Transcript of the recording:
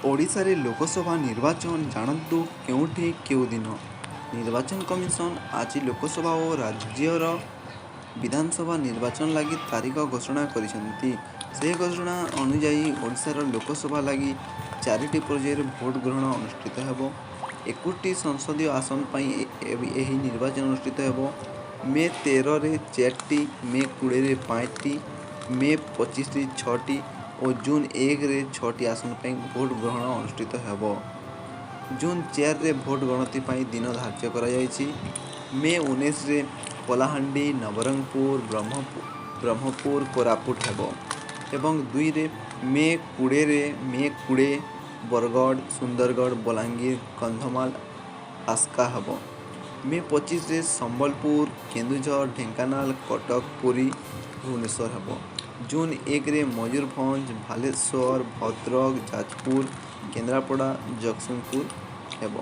ଓଡ଼ିଶାରେ ଲୋକସଭା ନିର୍ବାଚନ, ଜାଣନ୍ତୁ କେଉଁଠି କେଉଁ ଦିନ। ନିର୍ବାଚନ କମିଶନ ଆଜି ଲୋକସଭା ଓ ରାଜ୍ୟର ବିଧାନସଭା ନିର୍ବାଚନ ଲାଗି ତାରିଖ ଘୋଷଣା କରିଛନ୍ତି। ସେହି ଘୋଷଣା ଅନୁଯାୟୀ ଓଡ଼ିଶାର ଲୋକସଭା ଲାଗି ଚାରିଟି ପର୍ଯ୍ୟାୟରେ ଭୋଟ ଗ୍ରହଣ ଅନୁଷ୍ଠିତ ହେବ। 21ଟି ସଂସଦୀୟ ଆସନ ପାଇଁ ଏହି ନିର୍ବାଚନ ଅନୁଷ୍ଠିତ ହେବ। ମେ 13ରେ ଚାରିଟି, ମେ 20ରେ ପାଞ୍ଚଟି, ମେ 25ରେ ଛଅଟି ଓ ଜୁନ୍ 1ରେ ଛଅଟି ଆସନ ପାଇଁ ଭୋଟ ଗ୍ରହଣ ଅନୁଷ୍ଠିତ ହେବ। ଜୁନ୍ 4ରେ ଭୋଟ ଗଣତି ପାଇଁ ଦିନ ଧାର୍ଯ୍ୟ କରାଯାଇଛି। ମେ 19ରେ କଳାହାଣ୍ଡି, ନବରଙ୍ଗପୁର, ବ୍ରହ୍ମପୁର, କୋରାପୁଟ ହେବ ଏବଂ 2ରେ ମେ 20ରେ ମେ 20 ବରଗଡ଼, ସୁନ୍ଦରଗଡ଼, ବଲାଙ୍ଗୀର, କନ୍ଧମାଳ, ଆସ୍କା ହେବ। ମେ 25ରେ ସମ୍ବଲପୁର, କେନ୍ଦୁଝର, ଢେଙ୍କାନାଳ, କଟକ, ପୁରୀ, ଭୁବନେଶ୍ୱର ହେବ। ଜୁନ୍ 1ରେ ମୟୂରଭଞ୍ଜ, ବାଲେଶ୍ୱର, ଭଦ୍ରକ, ଯାଜପୁର, କେନ୍ଦ୍ରାପଡ଼ା, ଜଗତସିଂହପୁର ହେବ।